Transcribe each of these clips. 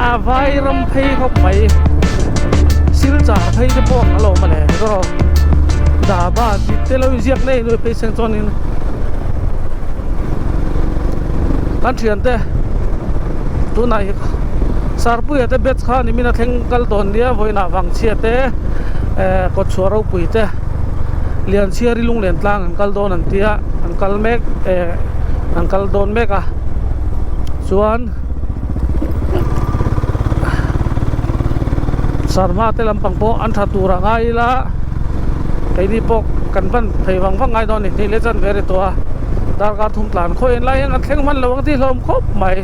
A vai ram phei khawp mai silchar phei te pawh ang alawm a le erawh dhaba tih te lo inziak nei nuai phei seng chuanin kan thiante tunah hi sarpuia te batch kha nimin a thleng kal dawn nia vawiinah vangchhia te eh kawtchhuah ropui te lianchhiari lunglen tlang an kal dawn an tia an kal mek eh an kal dawn mek a chuan. Sarma te lampang pawh an tha tur a ngai ila keini pawh kan ban thei vang vang ngai dawn a ni hnih leh chan ve a ni tawh a darkar thum tlan khaw en lai hian kan thleng hman lo ang tih hlawm khawp mai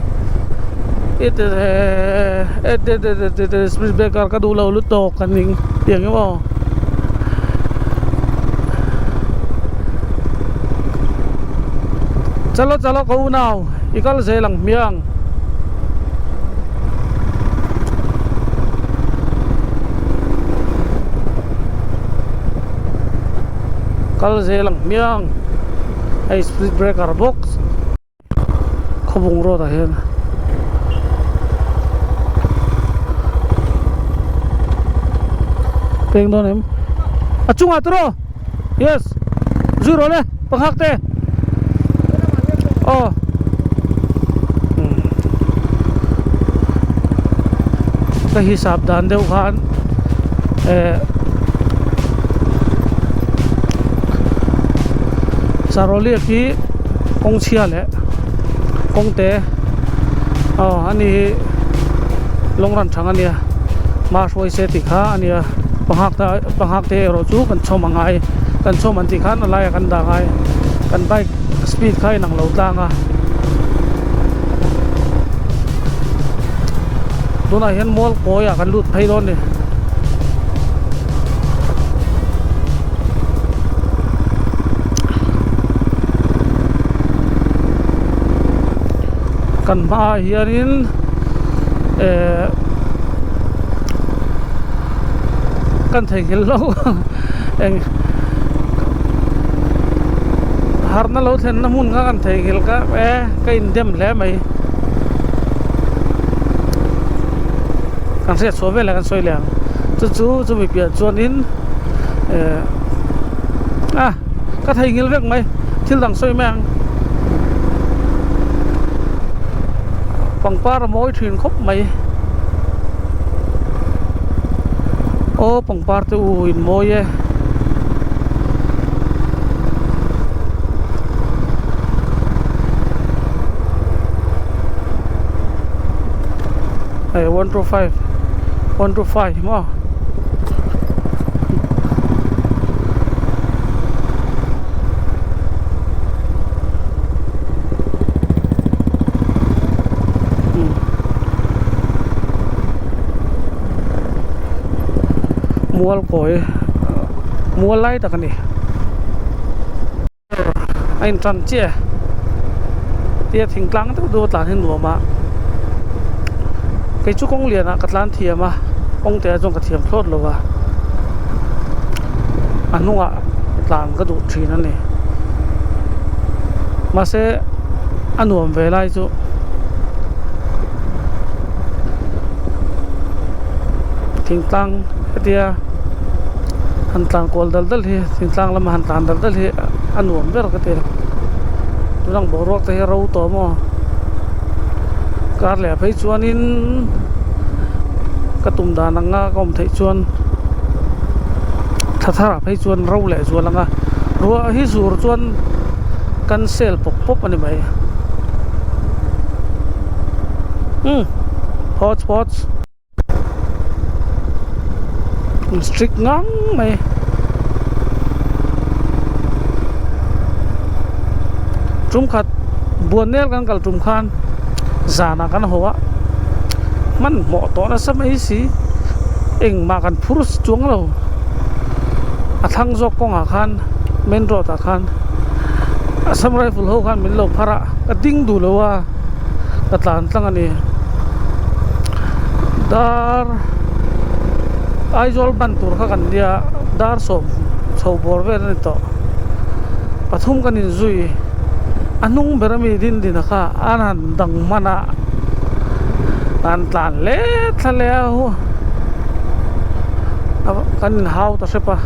speed breaker ka duh lo lutuk ka ning tiang emaw. Chalo chalo ka unau. I kal zel ang hmiang. Kal zel ang hmiang. Hei speed breaker bawk khawbung road ah hian peng dawn em a chungah tawh yes zui rawh le panghak te. Aw Ka hisap dan deuh khan eh Sarawliak hi kawng chhia leh kawng te aw ani hi lawng ran thang ania hma hruai se tih kha ania panghak te panghak te erawh chu kan chhawm a ngai kan chhawm an tih khan a laiah kan dah ngai kan bike speed kha inang lo tlang a tunah hian mual kawi ah kan lut phei dawn a ni kan hmaah hianin eh kan theihnghilh lo eng harna lo thlenna hmun kha kan theihnghilh ka e ka indem hle mai kan hriat chhuah veleh kan sawi leh ang chu chu chumi piah chuanin eh a ka theihnghilh vek mai thil dang sawi mai ang pangpar a mawi thin khawp mai aw pangpar te u in mawi e. Hei 1 2 5 1 2 5 maw Mual kawi mual lai tak a ni a in tan chiah tia thingtlang deuh deuh a tlan hi nuam a kei chu kawng lian ah ka tlan thiam a kawng te ah chuan ka thiam thlawt lo a a hnungah tlan ka duh thin a ni mahse a nuam ve lai chu. Thingtlang hetia han tlan kual dal dal hi thingtlang lama han tlan dal dal hi a nuam ber ka ti a tunang boruak te hi a ro tawh maw kar leh phei chuanin ka tum dan anga ka awm theih chuan thla thar ah phei chuan ro leh zual anga ruah hi zur chuan cancel pawp pawp a ni mai. Umm hot hot strict ngang mai tum khat buan nel kan kal tum khan zanah kan haw a hmanhmawh tawh nasa mai si engmah kan phur chuang lo a thlang zawk kawngah khan main road ah khan Assam rifle ho khan min lo phar a ka ding duh lo a ka tlan tlang a ni dar Aizawl ban tur kha kan nia dar sawm chho bawr vel a ni tawh pathum kan inzui a hnung ber ami din din a kha a han dang hman a. Kan tlan hle thla leh a hu kan inhau ta hrep a.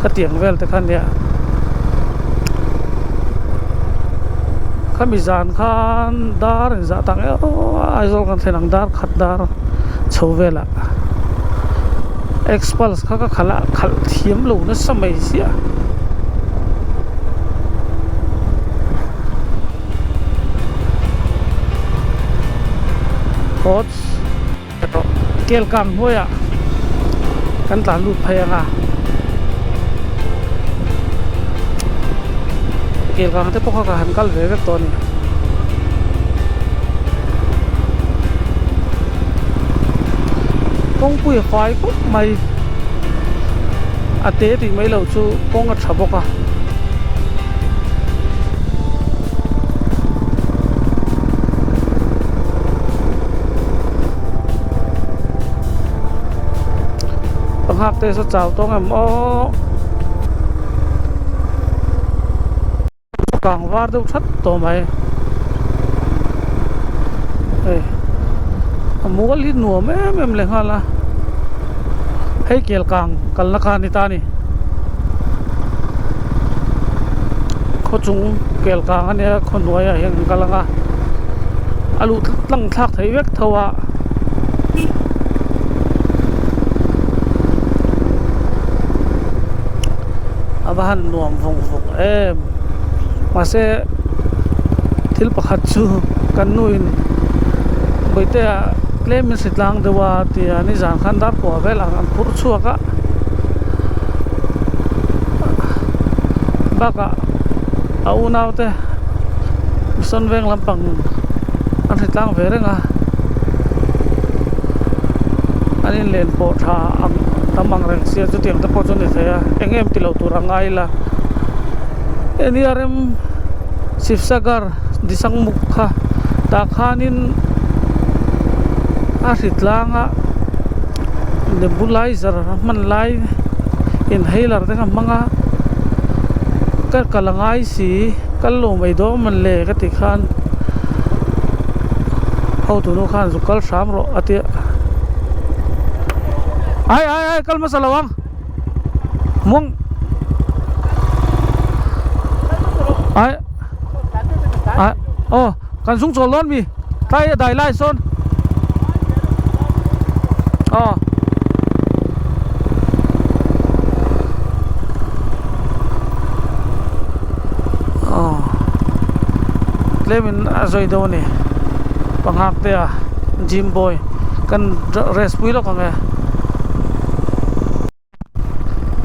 Khatiang vel te kha nia khami zan khan dar inzah tak eh aw Aizawl kan thlen ang dar khat dar chho velah Xpulse kha ka khalh a khalh thiam lo nasa mai chiah. Coach erawh kel kang hnuaiah kan tlan lut phei ang a, kel kang te pawh kha ka han kal ve vek tawh a ni. Kawngpui a fai khawp mai, a te tih mai loh chu kawng a tha bawk a. Panghak te saw chau tawng em aw kang var deuh that tawh mai hei a mual hi nuam em em leh nghal a hei kel kang kalna kha a ni ta a ni. Khaw chung kel kang a nia khaw hnuaiah hian an kal ang a a luh tlang thlak theih vek tho a a va han nuam vawng vawng em mahse thil pakhat chu kan nu in bawihte ah tlem in hri tlang deuh a tia nizan khan dar kua vel ang an phur chhuak a. Bakah a unau te sawn veng lampang an hre tlang ve reng a an inlen pawh tha ang tam ang reng sia chutiang te pawh chu a ni thei a eng em ti lo tur a ngai ila N.R.M Sivsagar Disangmukh kha tah khanin a hri tlang a. Nebulizer a hman lai inhaler te kha hmang a ka kal a ngai si kal lo mai dawn man le ka tih khan hotu nu khan zuk kal hram rawh a tia ai ai ai kal hmasa lo ang muang ai ai aw kan zung chawl dawn mi. Tlai a dai lai sawn aw aw tlemin a zui deuh a ni panghak te a gym boy kan rest pui lawk ang e.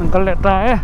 An kal leh ta e.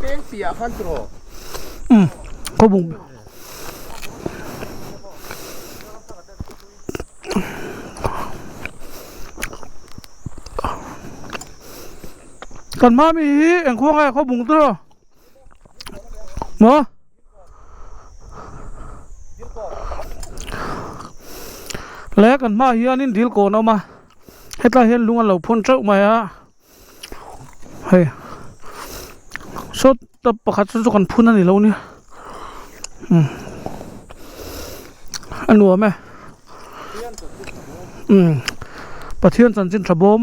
Peng piah khan tiraw? Umm khawbung. Kan hma mi hi eng khua nge khawbung tiraw? Maw? Le kan hmaah hianin dil kawn a awm a hetlai hian lung an lo phun teuh mai a hei saw tap pakhat saw chu kan phun a ni lo nia umm a nuam e umm Pathian chanchin tha bawm.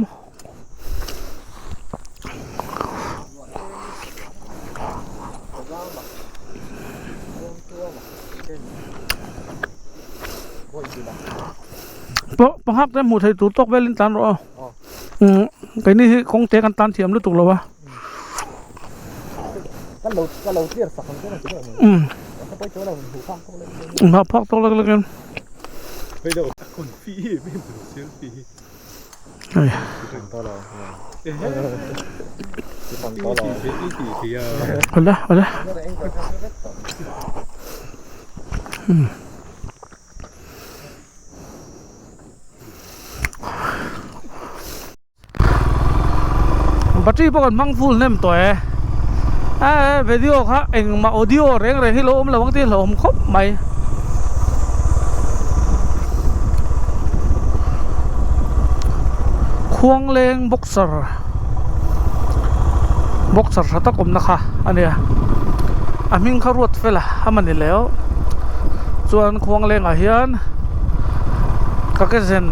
Pawh panghak te hmuh theih tur tawk velin tlan rawh aw umm keini hi kawng te kan tan thiam lutuk lo a umm hmuh phak tawk lek lek in. Awle awle umm battery pawh kan hmang full hnem tawh e a video kha engmah audio reng reng hi lo awm lo ang tih a hlauhawm khawp mai. Khuangleng boxer boxer tha tak awmna kha a nia a hming kha ruat fel a a mani leh chuan Khuanglengah hian ka ke zen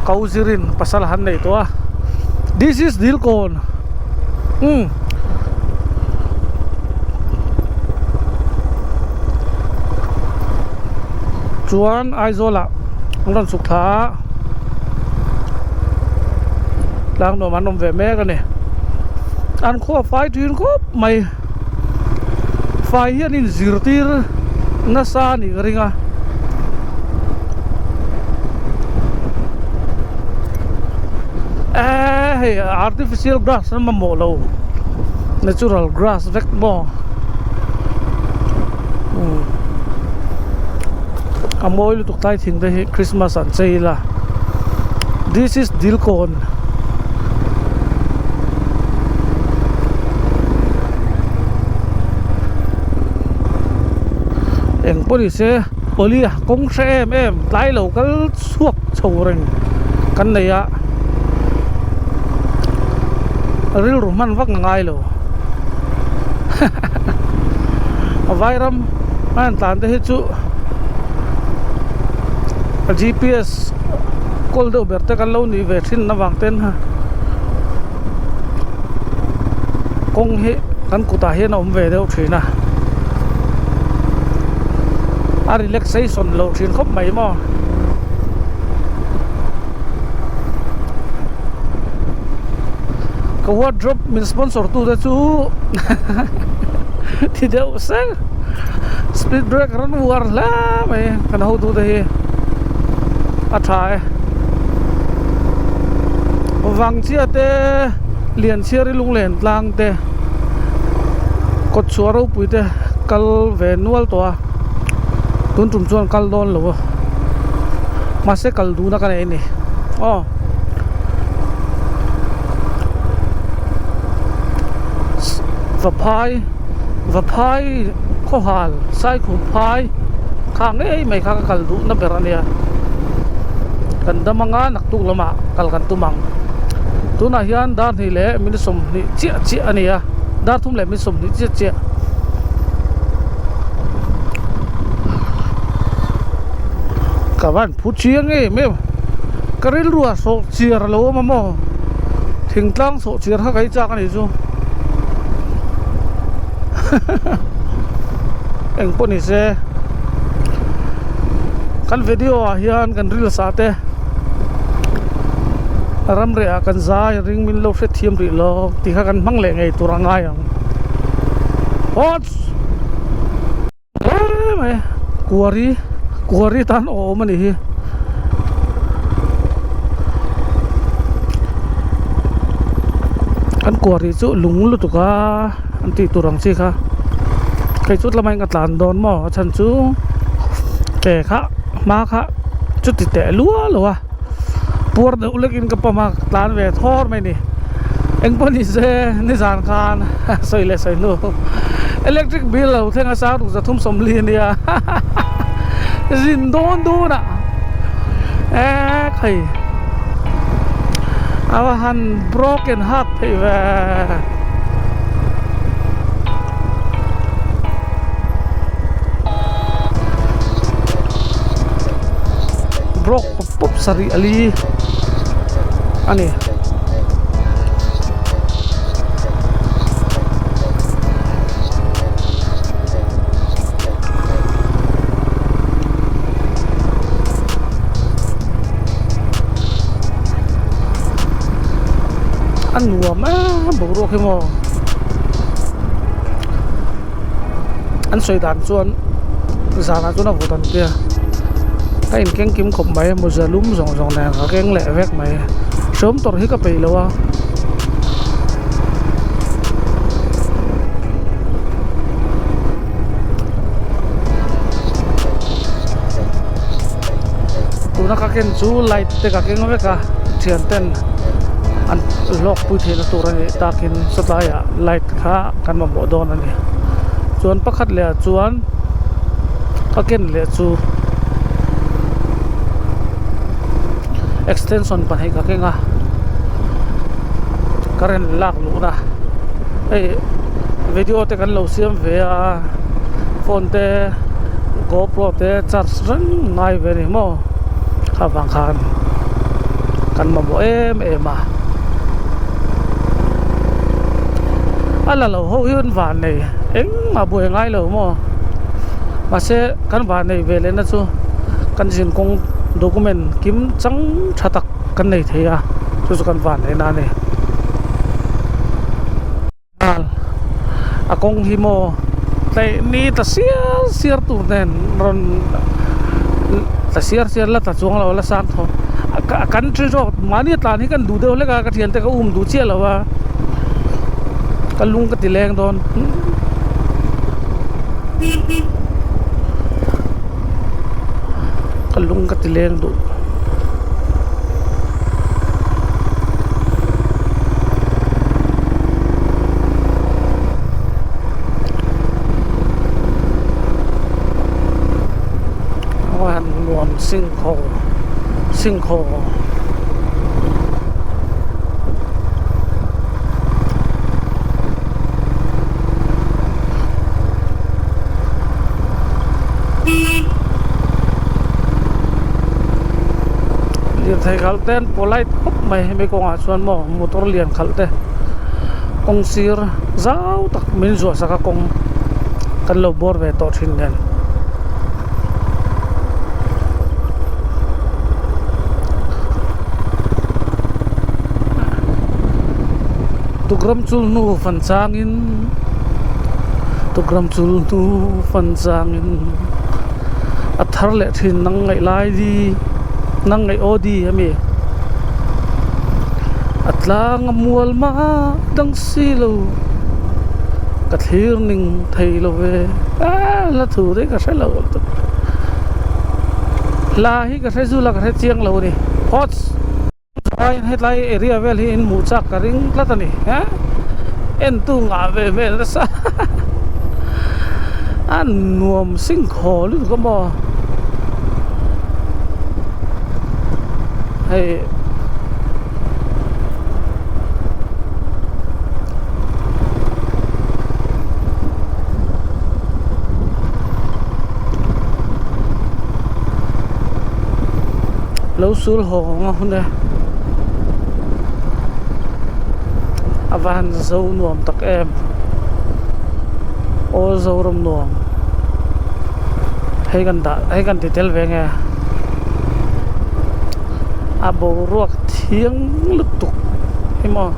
ko zirin pasal han nei tawh a this is Dilkawn umm. Chuan Aizawlah an rawn chhuk thla a tlang nuam an awm ve mek a ni an khua fai thin khawp mai fai hian in zirtir nasa a nih ka ring a. Eee hei artificial grass an mamawh lo natural grass vek maw umm a mawi lutuk tlai thing te hi christmas an chei la this is dilkawn. Eng pawh ni se awli a kawng hre em em tlai lo kal chhuak chho reng kan nei a rilru hman vak a ngai lo vairam a han tlan te hi chu gps kawl deuh ber te kan lo nih ve thin avang ten kawng hi kan kutah hian a awm ve deuh thin a a relaxation loh thin khawp mai maw. Ka wardrobe min sponsor tu te chu thi deuh seng speed breaker an uar hle mai kan hotu te hi a tha e Vangchhia te Lianchhiari lunglen tlang te kawtchhuah ropui te kal ve nual tawh a tun tum chuan kal dawn lo a mahse kal duhna ka nei a ni aw Vaphai Vaphai khawhal Saikhum phai kha ngei mai kha ka kal duhna ber a nia kan dam anga naktuk lamah kal kan tum ang tunah hian dar hnih leh minute sawmhnih chiah chiah a ni a dar thum leh minute sawmhnih chiah chiah. Ka van phu chiang em em ka rilru ah sawh chiar a lo awm a maw thingtlang sawh chiar kha ka ei chak a nih chu eng pawh ni se kan video ah hian kan ril sa te ram reh ah kan zai ring min lo hrethiam rih lo tih kha kan hmang leh ngei tur a ngai ang hawt. Hle mai kuari kuari tan awm a nih hi Kan quarry chu lung lutuk a an tih tur ang chi kha hei chu tlamain ka tlan dawn maw a chhan chu ke kha hma kha chuti teh luah lo a puar deuh lekin ka pump a tlan ve thawr mai a ni engpawh ni se nizan khan sawi leh sawi hnu electric bill lo thleng a sang ruk zathum sawmli a nia zin dawn dawn ah eee khai a va han broken heart theih ve. Broke pawp pawp sarih a li a ni. A nuam em boruak hi maw an sawi dan chuan zanah chuan a vawt an tia ka inkeng kim khawp mai mawza lum zawng zawng nen ka keng leh vek mai hreawm tawrh hi ka peih lo a. Tuna ka ken chu light te ka keng vek a thian ten an hlawk pui theihna tur a nih takin sawtlaiah light kha kan mamawh dawn a ni chuan pakhat leh ah chuan ka ken leh chu extension pahnih ka keng a current lak luhna hei video te kan lo siam ve a phone te gopro te charge reng ngai ve a ni maw kha vang khan kan mamawh em em a a la lo ho hi an van nei engmah buai ngai lo maw mahse kan van nei ve leh na chu kan zin kawng document kim chang tha tak kan nei thei a chu chu kan van neihna a ni. A kawng hi maw tleih ni ta siar siar tur nen rawn tla siar siar la tla chuang lo la sang tho a country road mahni a tlan hi kan duh deuh hlek a ka thiante ka um duh chiah lo a ka lung ka ti leng dawn ka lung ka ti leng duh. Nuam singkhaw singkhaw lirthei khalh te an polite khawp mai hemi kawngah chuan maw motor lian khalh te kawng sir zau tak min zuah sak a kawng kan lo bawr ve tawh thin nen. Tukram chul hnu fan changin Tukram chul hnu fan changin a thar leh thin nang ngaih lai di nang ngaih aw di a mi a tlang a mual mah dang si lo ka thlir ning thei lo ve ah la thu te ka hre lo hla hi ka hre zul a ka hre chiang lo a ni hawts. Chuan hetlai area vel hi in hmuh chak ka ring tlat a ni he entu ngah ve hmel nasa a nuam singkhaw lutuk a maw hei Lo sul haw ang a hun e. A va han zo nuam tak em. Aw Zoram nuam. Hei kan dah hei kan ti tel ve nge. A boruak thiang lutuk hi maw.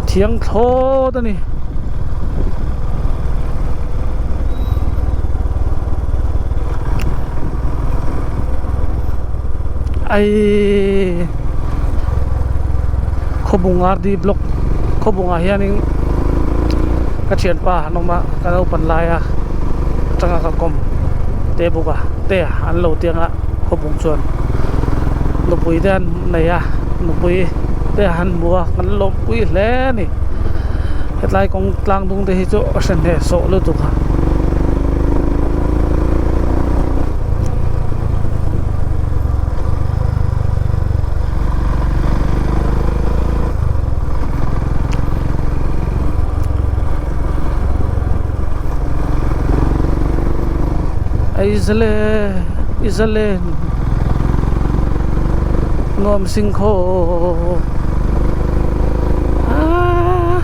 Thiang thlawt a ni. Ai khaw Khawbung RD block Khawbungah hianin ka thianpa an awm a ka naupan laia atanga ka kawm te bawk a te an lo tiang a Khawbung chuan nupui te an nei a nupui te an hmu a kan lawmpui hle a ni hetlai kawng tlang dung te hi chu a hre hnehsawh lutuk a. Aizale Izalen nuam sing khaw aaa.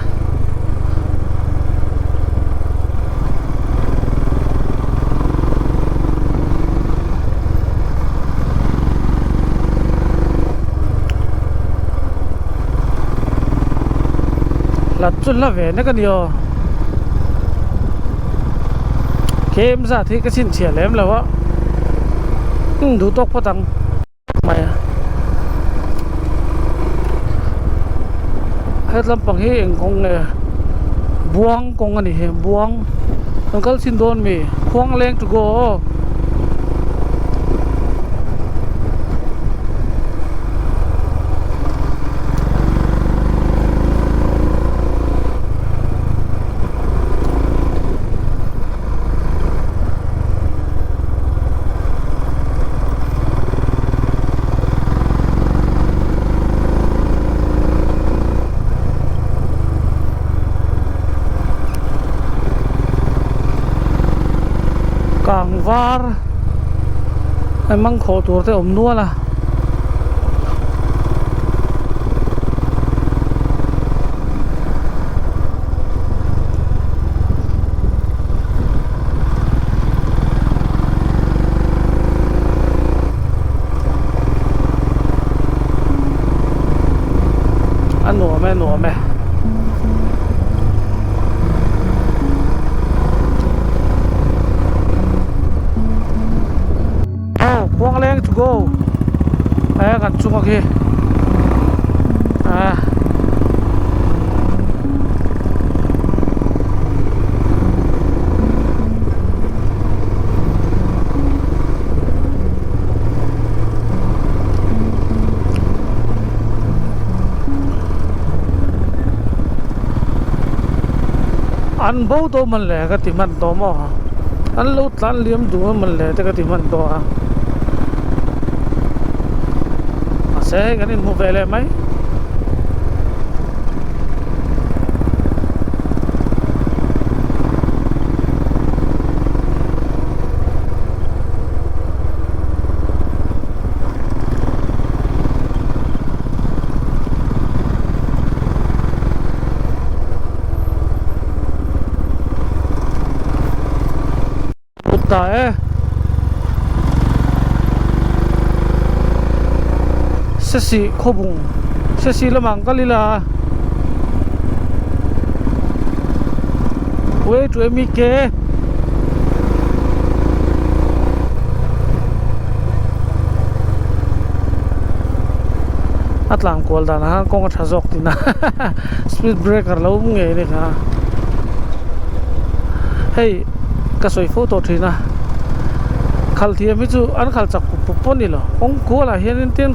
Hlat chu hla ve nek a ni aw kem zat hi ka chhinchhiah lem lo a umm duh tawk phawt ang mai a het lampang hi eng kawng nge buang kawng a ni hi buang kan kal chhin dawn mi khuang leng to go aw. Kang var hei mangkhawh tur te awm nual a. A nuam e nuam e. Aw khuang leng to go e kan chunga khi a An bo tawh man le ka ti hman tawh maw an lo tlan liam duh a man le te ka ti hman tawh a mahse hei kan inhmu ve leh mai. Kut ta e. Sesi khawbung sesi lamah an kal ila way to MEK. A tlan kual danah khan kawng a tha zawk tina speed breaker lo awm ngei a ni kha hei ka sawi fo tawh thin a khal thiam hi chu an khal chak pup pup pawh a ni lo kawng kualah hianin tin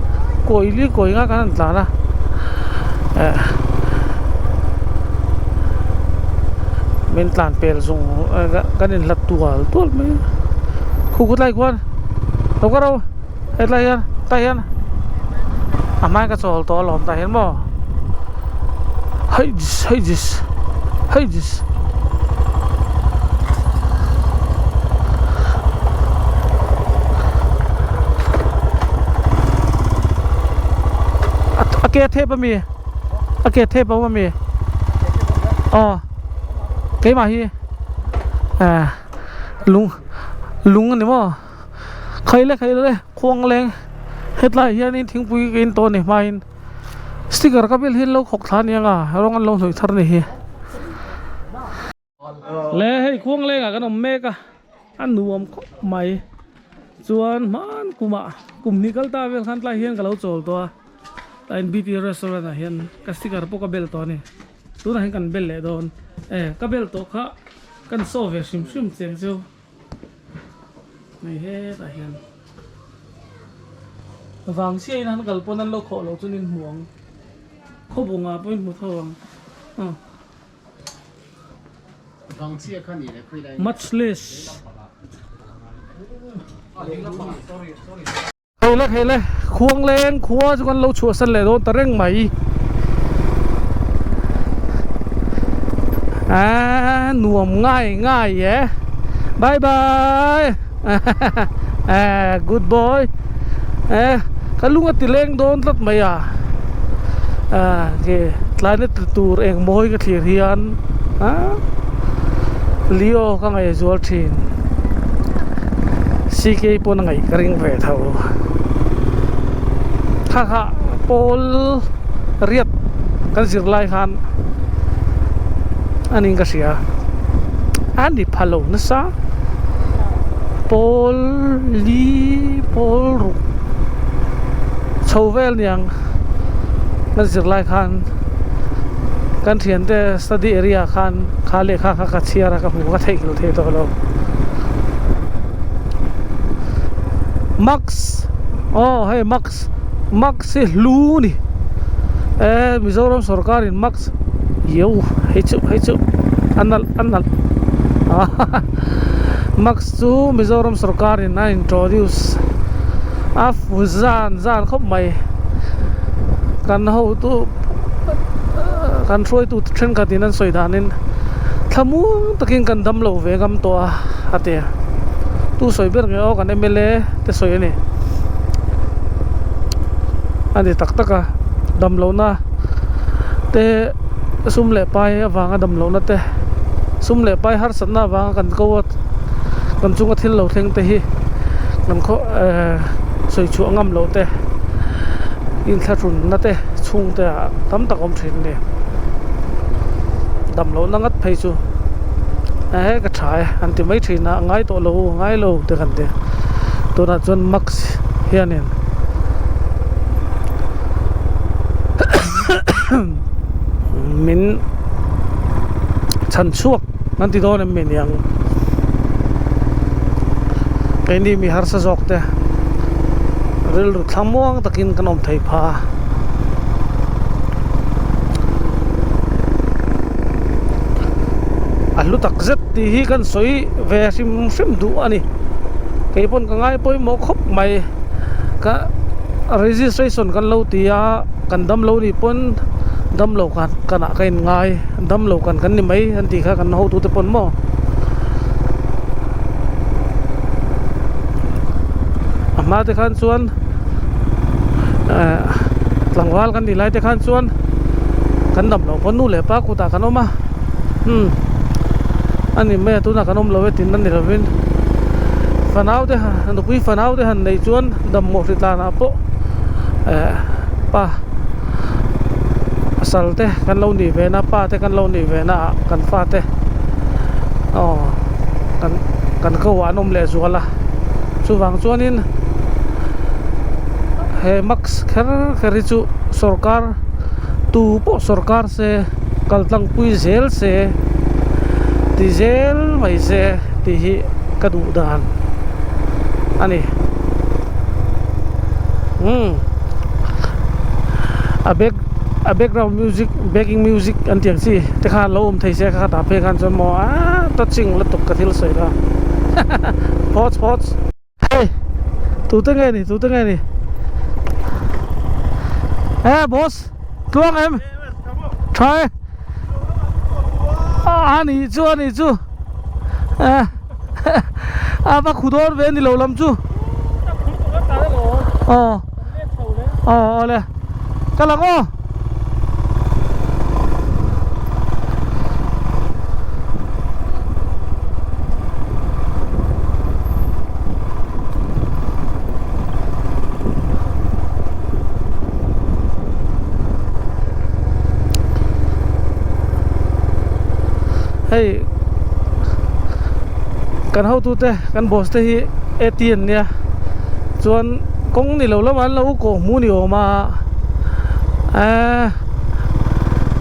kawi li kawi nga kan han tlan a eh min tlan pel zung kan inhlat tual tual mai a khu khu tlai khuan lo ka ro hetlai hian tah hian a hmai ka chawl tawh alawm tah hian maw hei hei hei. A ke thep ami a ke thep a awm ami aw keimah hi eh lung lung a ni maw khaile khaile khuang leng hetlai hianin thingpui ka in tawh a ni hmain sticker ka vel hi an lo khawk thla a ni ang a rawng an lo hnawih thar a ni hi. Le hei khuang lengah kan awm mek a a nuam khawp mai chuan hman kumah kum hnih kal ta vel khan tlai hian ka lo chawl tawh a. Tah hian BT restaurant ah hian ka sticker pawh ka bel tawh a ni. Tunah hian kan bel leh dawn. E ka bel tawh kha kan saw ve hrim hrim chiang chu. Hei hetah hian vang chiah in an kal pawn an lo khawh loh chuan in hmu ang. Khawbungah pawh in hmu tho ang. Aw. Much less. Hei le hei le khuang leng khua chu kan lo chhuahsan leh dawn ta reng mai. Aaa nuam ngai ngai e. Bye bye. Aaa good boy. Eh ka lung a ti leng dawn tlat mai a. Aaa ke tlai na ti tur eng mawi ka thlir hian aaa Leo ka ngaihzual thin. CK pawn a ngaih ka ring ve tho. Kha kha pawl riat kan zir lai khan a ning ka hria. A ni pha lo nasa. Pawl li pawl ruk chho vel niang kan zir lai khan kan thiante study area khan kha lehkha kha ka chhiar a ka hmu ka theihnghilh thei tawh lo. Max aw hei max max hi hlu a ni eh Mizoram sorkar in max yo hei chu hei chu a nalh a nalh max chu Mizoram sorkar in a introduce a fu zan zan khawp mai kan hotu kan hruaitu thenkhat in an sawi dan in thlamuang takin kan dam lo ve ngam tawh a a ti a tu sawi ber nge aw kan mla te sawi a ni a ni tak tak a dam lohna te sum leh pai avanga dam lohna te sum leh pai harsatna avanga kan ko a kan chunga thil lo thleng te hi kan khaw ehh sawi chhuah ngam loh te inthlahrunna te chhungte ah tam tak awm thin a ni dam lohna ngat phei chu ehe ka tha e an ti mai thin a a ngai tawh lo a ngai lo te kan ti tunah chuan mask hianin min chhan chhuak an ti dawn em mi niang keini mi harsa zawk te rilru thlamuang takin kan awm thei pha a. A hlu tak zet tih hi kan sawi ve hrim hrim duh a ni kei pawn ka ngai pawimawh khawp mai ka registration kan lo ti a kan damlo nih pawn damlo kan kanah ka in ngai damlo kan kan ni mai an tih kha kan hotute pawn maw a hma te khan chuan eh tlangval kan nih lai te khan chuan kan dam loh pawn nu leh pa kutah kan awm a umm a ni mai a tunah kan awm lo e tin a ni lovin fanau te nupui fanau te han neih chuan damhmawh hri tlanah pawh eh pa pasal te kan lo nih ve na pa te kan lo nih ve na ah kan fate aw kan kan ko ah an awm leh zual a chuvang chuanin he mask kher kher hi chu sorkar tu pawh sorkar se kal tlangpui zel se ti zel mai se tih hi ka duh dan a ni umm a back a background music backing music an tih ang chi te khan lo awm thei se ka khatah phei khan chuan maw aaa touching lutuk ka thil sawi kha pause pause. Hei tute nge ni tute nge ni eh boss tluang em tha e a ni chu a ni chu eh a va khu dawn ve ni lo lam chu aw aw awle ka lang aw. Hei kan hotute kan boss te hi AT an nia chuan kawng ni lo lamah an lo kawh hmuh ni awm a. Eee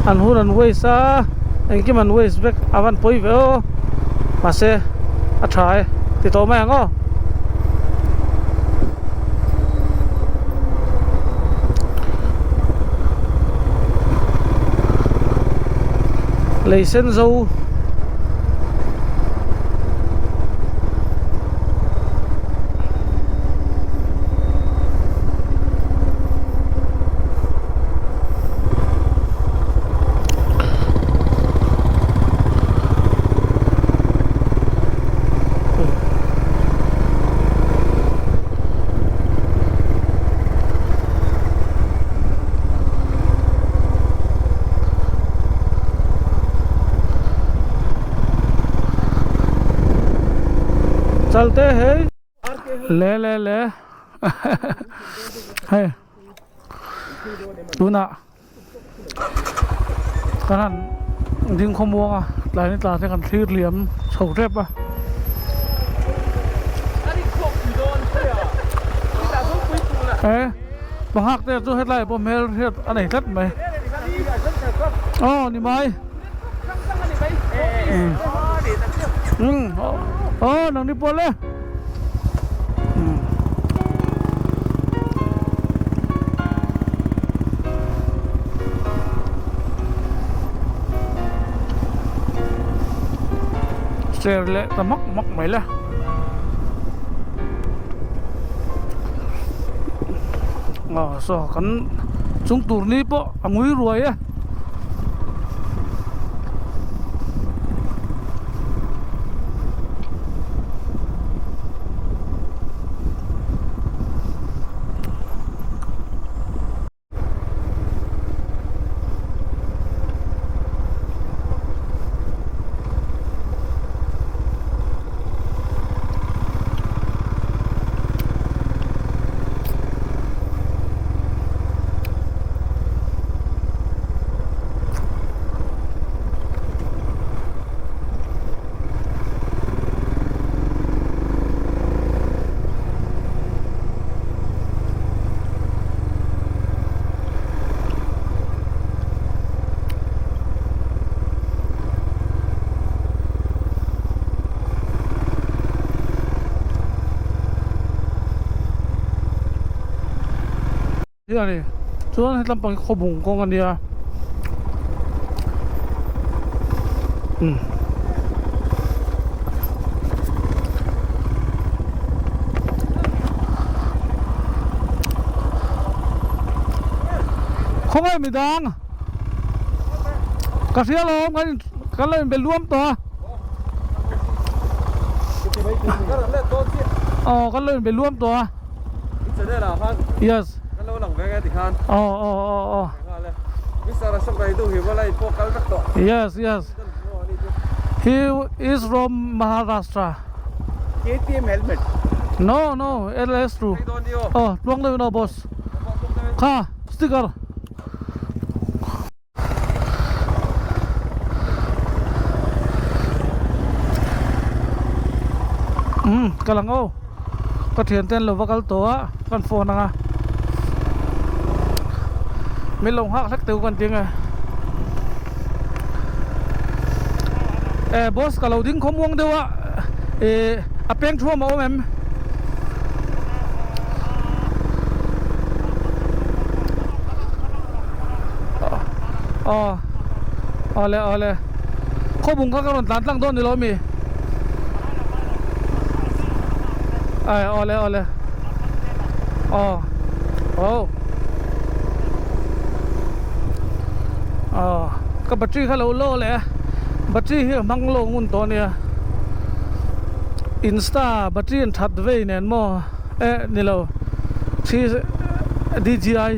an hun an waste a engkim an waste vek a van pawi ve aw mahse a tha e ti tawh mai ang aw. Lei sen zo. Chalte hei le le le hei tunah kan han ding khawmuang a tlai ni tla te kan thlir liam chho tep a. E panghak te chu hetlai pawh hmel hriat a nei tlat mai aw ni mai umm aw nang ni pawh le. Chair leh ta hmak hmak mai le aw saw kan chung tur ni pawh a ngui ruai e. Hi a ni chuan hetlam pang hi khawbung kawng a nia umm. Khawngaih midang ka hria lawm kan in kan lo inbe luam tawh a aw kan lo inbe luam tawh a. I channel ah khan Yes. Kan lo lang ve nge ti khan. Aw aw aw aw. Nghal e. Mister Ashok Raidu hi vawlai in pawh kal vek tawh. Yes yes. He is from Maharashtra. KTM helmet. No no LS two. Aw tluang deuh in aw boss. Kha sticker. Umm ka lang aw ka thian ten lo va kal tawh a kan phone ang a min lo nghak hlek teuh kan ti ang e eh boss ka lo ding khawmuang deuh a eh a peng thuam a awm em. Aw awle awle khawbung kha ka rawn tlan tlang dawn ni lo mi ai awle awle aw aw aw ka battery kha lo lo leh a battery hi a hmang lo ngun tawh a nia insta battery an that vei nen maw. Eh ni lo thi DJI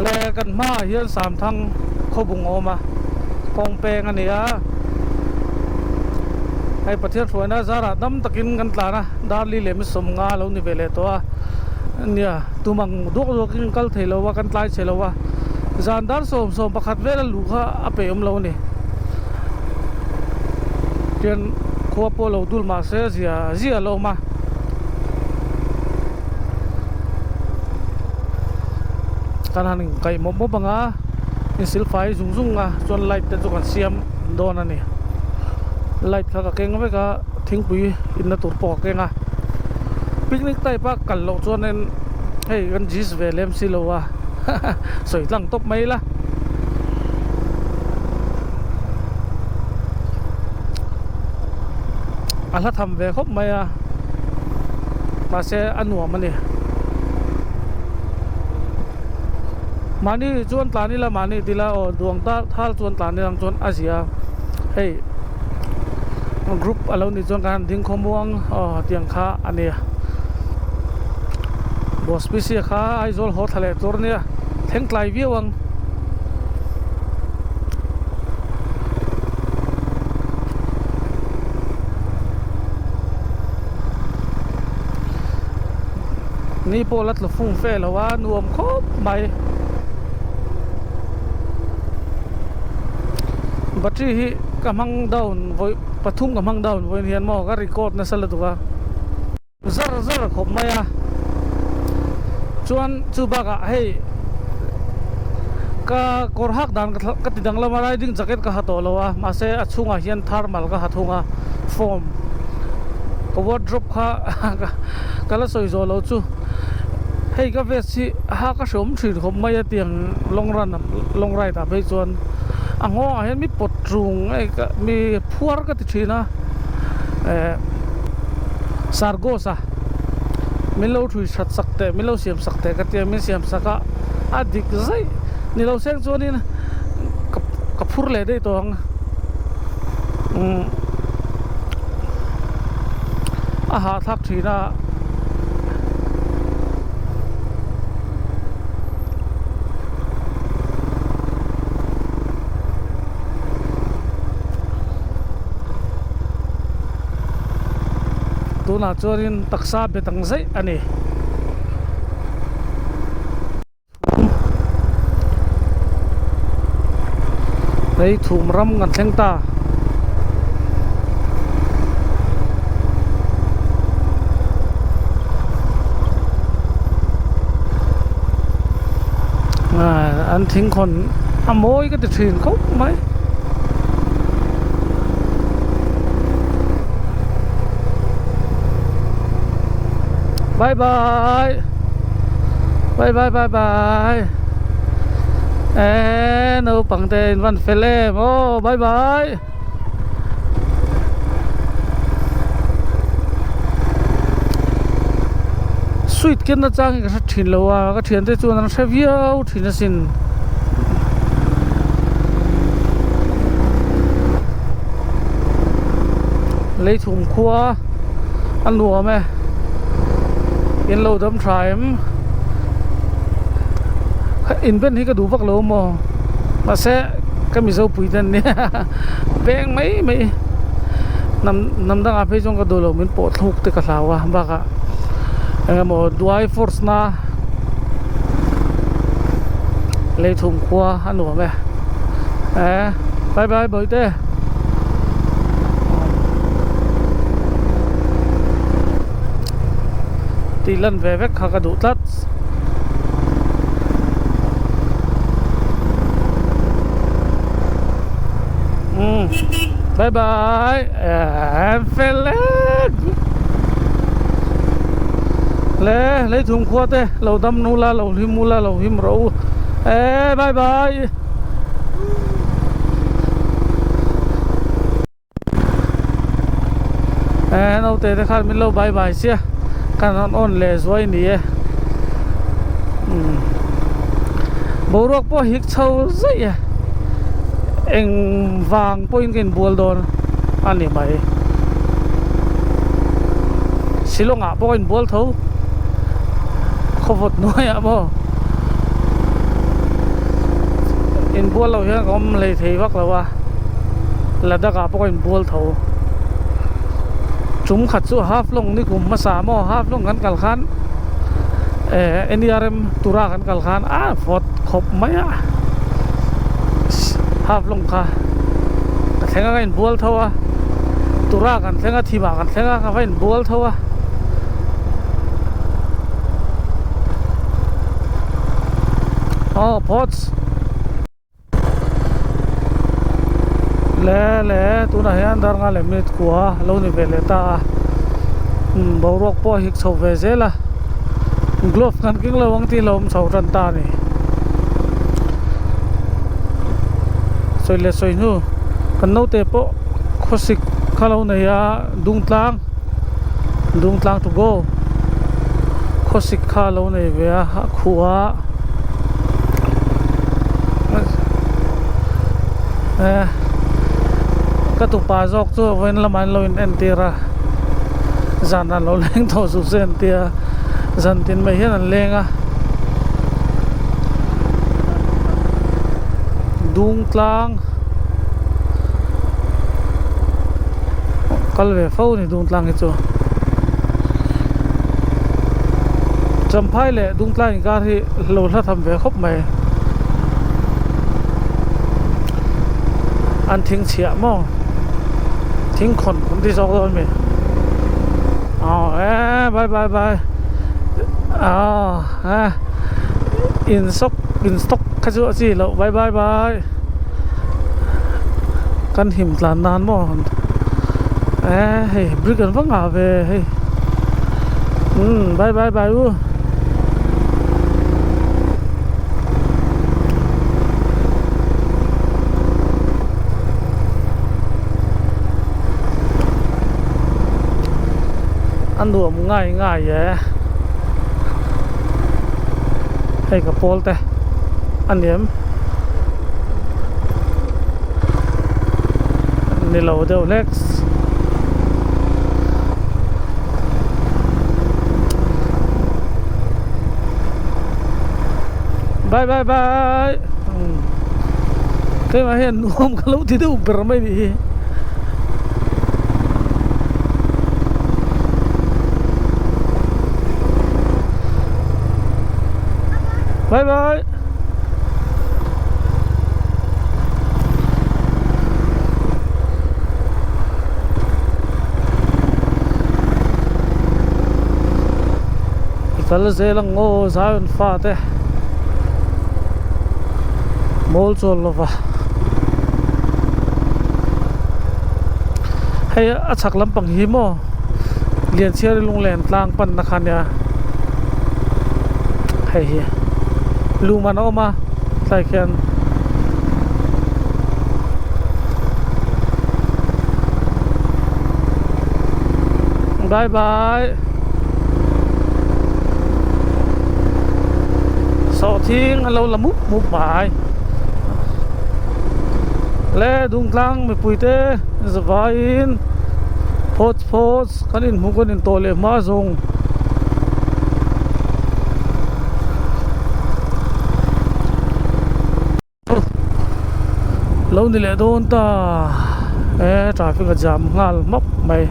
le kan hmaah hian Samthang khawbung a awm a kawng peng a ni a hei Pathian hruaina zarah dam takin kan tlan a Darli leh Misawmnga lo ni ve leh tawh a nia tumang duak duakin kal thei lo a kan tlai chhe lo a. Zan dar sawm sawm pakhat vel a luh kha a peih awm lo a ni. Tian Khua pawh lo dul mah se zia zia lo awm a. Kan han inkaih mawp mawp ang a, insilfai zung zung a chuan light te chu kan siam dawn a ni. Light kha ka keng vek a, thingpui inna tur pawh ka keng a. Picnic type a kal loh chuanin hei kan gist ve lem si lo a, sawi tlang tawp mai ila. A hla tham ve khawp mai a mahse a nuam a ni mahni chuan tlan ila mahni tila aw duang ta thal chuan tlan ila ang chuan a zia hei group a lo nih chuan kan han ding khawmuang aw tiang kha a nia boss pc kha Aizawl haw thla leh tur a nia thleng tlai viau ang. Ni pawh la tlu fung fe lo a nuam khawp mai battery hi ka hmang down vawi pathum ka hmang down vawiin hian maw ka record nasa lutuk a. Zar zar khawp mai a, chuan chu bakah hei ka kawr hak dan ka ti danglam a riding jacket ka ha tawh lo a mahse a chhungah hian thermal ka ha thung a form ka wardrobe kha ka la sawi zawh lo chu hei ka vest hi ha ka hreawm thin khawp mai a tiang long run long ride ah phei chuan a nghawngah hian mi pawt tung mi phuar ka ti thin a eh. Sargos a min lo thui that sak teh min lo siam sak teh ka tia min siam sak a a dik zaih ni lo seng chuanin ka ka phur leh daih tawh ang umm a hahthlak thin a. Tunah chuanin taksa bet ang zaih a ni. Hei thum ram kan thleng ta. An thingkhawn a mawi ka ti thin khawp mai. Bye bye Bye bye bye bye Eee naupang te in van fel em aw bye bye Sweet ken na chang hi ka hre thin lo a ka thiante chuan an hre viau thin asin. Leithum khua a nuam e in lo dam tha em inven hi ka duh vak lo maw mahse ka mizo pui te an nia peng mai mai hnam hnam dangah phei chuan ka duh lo min pawh thluk te ka hlau a bakah eng emaw duai force na. Leithum khua a nuam e eh bye bye bawihte tih lan ve vek kha ka duh tlat umm bye bye eh fel e. Le leithum khua te lo dam nu la lo hlim u la lo hlim rawh u e bye bye e naute te khan min lo bye bye sia kan rawn on leh zuai ni e umm boruak pawh hik chho zaih e eng vang pawhin ka inbual dawn a ni mai Shillong ah pawh ka inbual tho khawvawt hnuaiah maw inbual loh hian ka awm hlei thei vak lo a Ladakh ah pawh ka inbual tho tum khat chu half long ni kum hmasa maw half long kan kal khan eh N_E_R_M tura kan kal khan a vawt khawp mai a half long kha ka thleng a ka inbual tho a. Tura kan thleng a, thimah kan thleng a, ka va inbual tho a. Aw phawts. Le le tunah hian dar nga leh minute kua lo ni ve leh ta a umm boruak pawh a hik chho ve zel a glove kan keng lo ang tih lo awm chho tan ta a ni sawi leh sawi hnu kan naute pawh khawsik kha lo nei a dungtlang dungtlang to go khawsik kha lo nei ve a a khuh a. Ka tupa zawk chu vawiin lamah an lo in entir a zan an lo leng tawh suh se an tia zan tin mai hian an leng a dung tlang kal ve fo a ni dung tlang hi chu Champhai leh Dungtlai inkar hi lo hla tham ve khawp mai. An thing chhiah maw? Thing khawn kan ti zawk dawn mi? Aw e bye bye bye aw e in stock in stock kha chu a chi loh bye bye bye kan him tlan nan maw e hei brick an va ngah ve hei umm bye bye bye u. A nuam ngai ngai e hei ka pawl te a niam ni lo deuh hlek. Bye bye bye keimah hian nuam ka lo ti deuh ber mai nih hi bye bye I kal zel ang aw Zion fate mawl chawl lova hei a chhak lampang hi maw Lianchhiari lunglen tlang panna kha nia hei hi luman a awm a tlai khian. Bye bye Sawhthing an lo la mup mup mai Le Dungtlang mipui te zavaiin phawt phawt kan inhmuh kan intawh leh hma zawng. Lo ni leh dawn ta e traffic a jam nghal hmawk mai.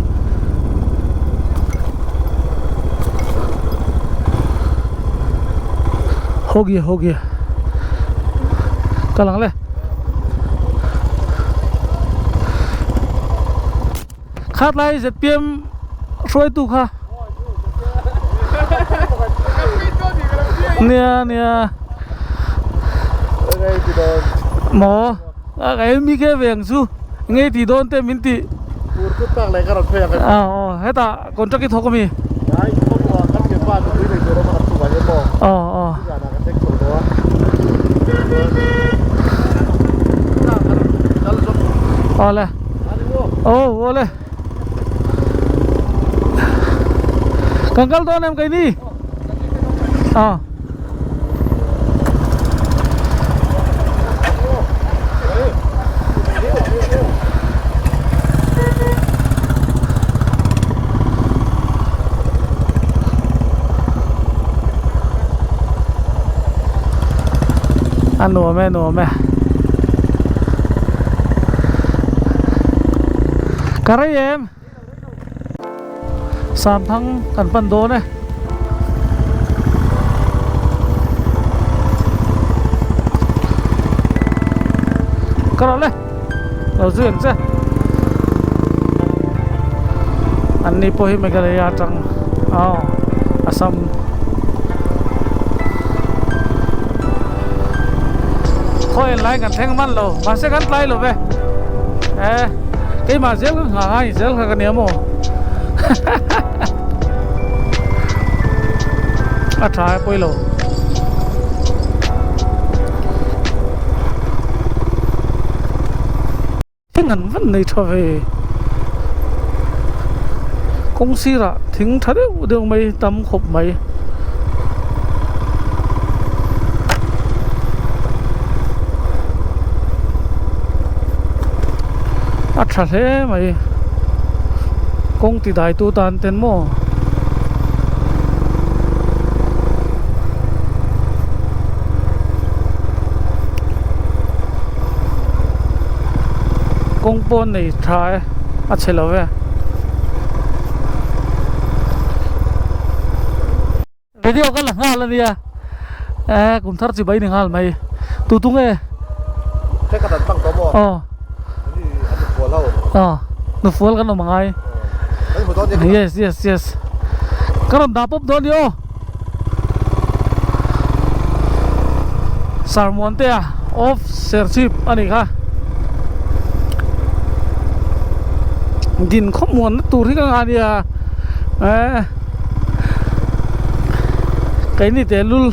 Ho gya ho gya kal ang le. Khat lai zpm hruaitu kha nia nia maw a ka mi ke ve ang chu nge ti dawn te min ti aw hetah contract i thawk ami aw aw Awle Aw awle Kan kal dawn em keini Aw A nuam e nuam e Ka rei em Samthang kan pan dawn e. Ka rawh le lo zui ang che. An ni pawh hi Meghalaya atang aw Assam khawi en lai kan thleng hman lo mahse kan tlai lo ve eh keimah zel ka nghah ngai zel kha ka nia maw a tha e pawilo. Thing an van nei tha ve kawng sirah thing tha deuh deuh mai tam khawp mai. A tha hle mai kawng ti dai tu tan ten maw. Kawng pawh nei tha e a chhe lo ve. Video ka la nghal ania eh kum thar chi bai ni nghal mai tu tu nge Hei ka dan tang tawh maw? Aw. Ani a nufual ho. Aw nufual kan awm angai. Kan hmu dawn nia. Yes yes yes ka rawn dah pawp dawn nia aw. Sarmuantea of Serchhip a nih kha. Din khawmuanna tur hi ka ngah ania eh keini tehlul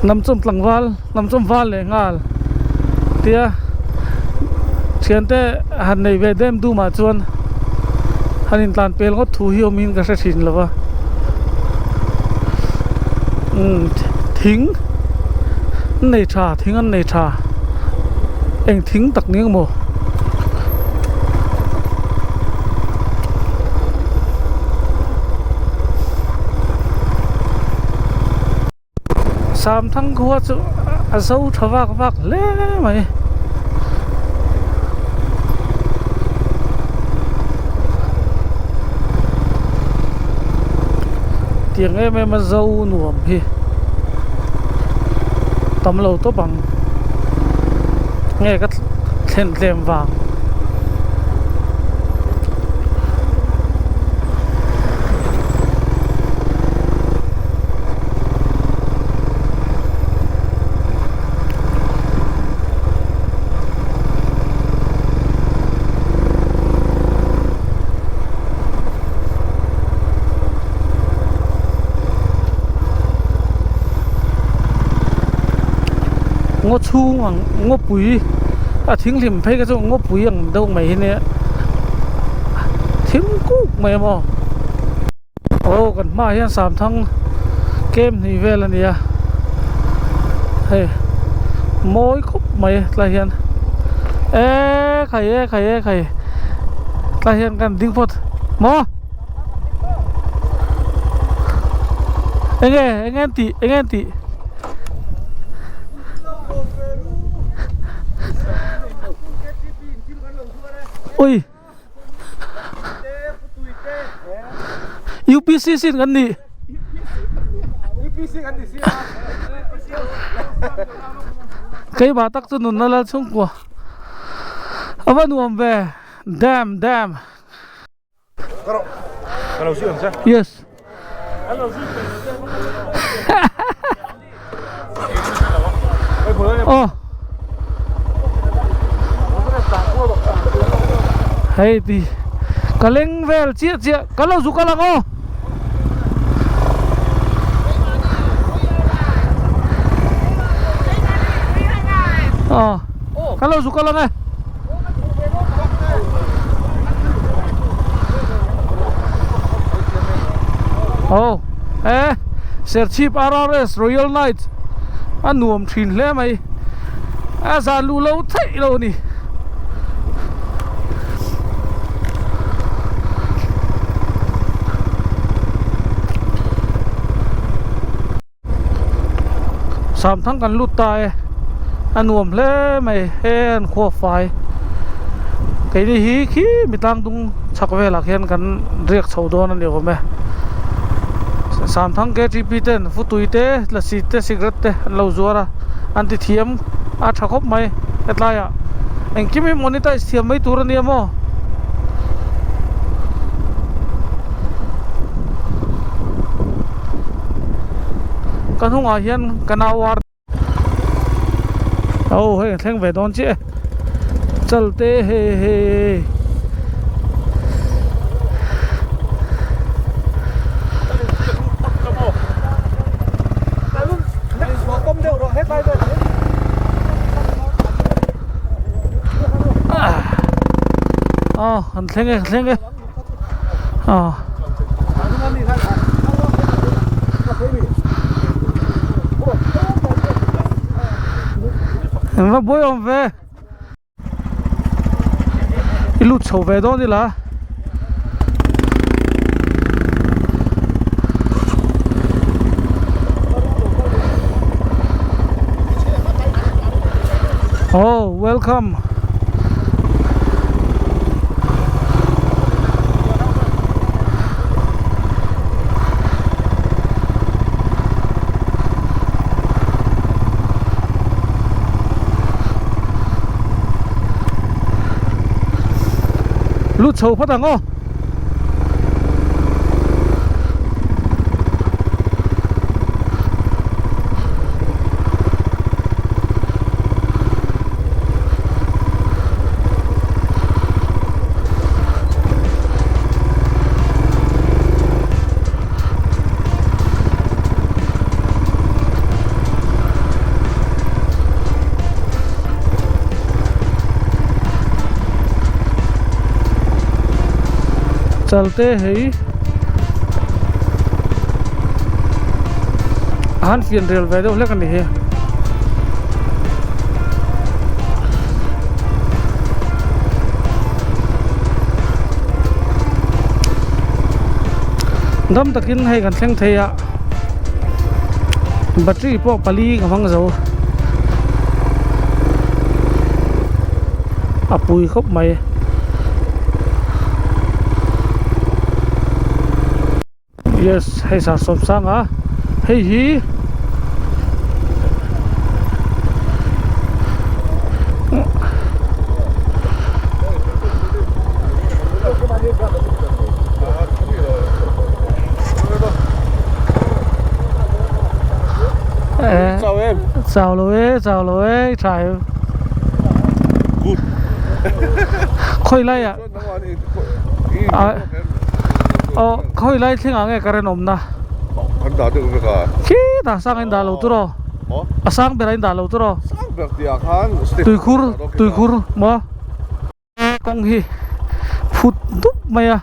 hnamchawm tlangval hnamchawm val leh nghal tia thiante han nei ve dem dum ah chuan han intlan pel ngawt thu hi awmin ka hre thin lo va umm thing an nei tha thing an nei tha eng thing tak ni ang maw. Samthang khua chu a zo tha vak vak hle mai. Tiang em em a zo nuam hi tam lo tawp ang nge ka thlen tlem vang. Ngaw chhung ang ngawpui a thinghlim phei kha chu ngawpui ang deuh mai hi nia thim kuk mai a maw. Aw kan hmaah hian Samthang kem hnih vel a ni a hei mawi khawp mai tlai hian eee khai e khai e khai tlai hian kan ding phawt maw enge enge an tih enge an tih. Ui. UPC sin kan ni. Keimah tak chu nunna lal chhungkua a va nuam ve dam dam. Yes. Aw hei ti ka leng vel chiah chiah ka lo zuk a lang aw aw ka lo zuk a lang e. Aw e Serchhip RRS Royal Knights a nuam thin hle mai a zan luh lo theih lo a ni. Samthang kan lut ta e a nuam hle mai he an khua fai keini hi khi mi tlang dung chhak velah khian kan riak chho dawn a ni awm e Samthang ktp ten futui te lasi te cigarette te an lo zuar a an ti thiam a tha khawp mai hetlaiah. Engkim hi monetize thiam mai tur a nia maw? Ka hnungah hian ka nau ar Aw hei a thleng ve dawn chiah e Chalte hei hei. Aw an thleng e thleng e aw Eng va buai awm ve I lut chho ve dawn ila. Oh, welcome. Lut chho phawt ang aw. Chalte hei a han fian rel ve deuh hlek a ni hi. Dam takin hei kan thleng thei a battery pawh pali ka hmang zo a pui khawp mai. Yes hei sar sawm sang a hei hi chau lo e chau lo e tha em khawi lai ah Aw khawi lai thleng ah nge current awm na Kan dah deuh vek a Khitah sang a in dah lo tur aw A sang ber a in dah lo tur aw Sang ber tih ah khan step Tuikhur tuikhur maw Kawng hi phut dup mai a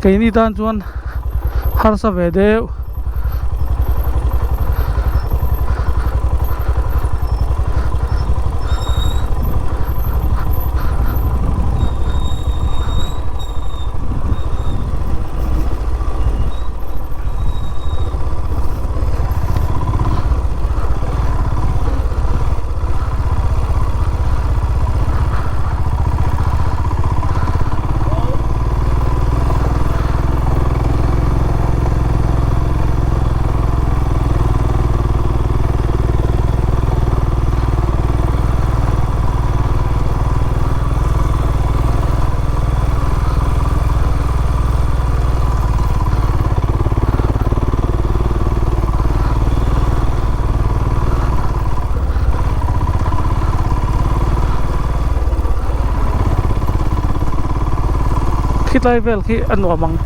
keini tan chuan harsa ve deuh. Khitlai vel khi a nuam ang.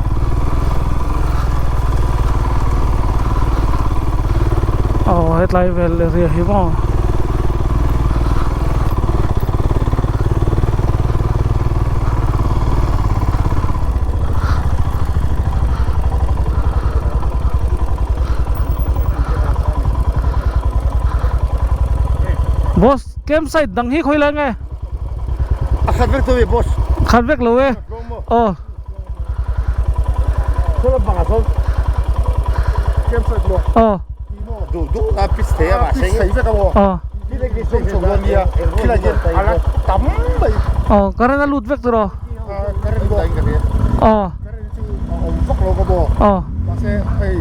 Aw hetlai vel area hi maw. Boss campsite dang hi khawi lai nge? A khat vek lo e boss. Khat vek lo e. Aw. Saw lampang ah sawn campsite maw? Aw. Duh duh a pitch thei a mahse pitch thei vek a maw? Aw. Zawng chho dawn nia khilai hian a la tam mai. Aw current a lut vek tur aw. Current pawh Aw. Current chu a awm vak lo ka maw? Aw. Mahse hei.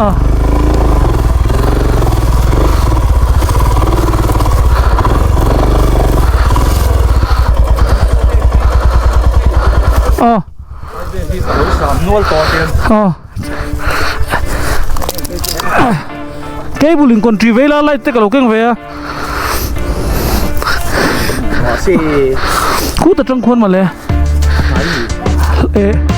Aw. Sam nual tawh te. Aw. Cable in country vei la light te ka lo keng ve a. Si. Khu ta tang khuan male. E.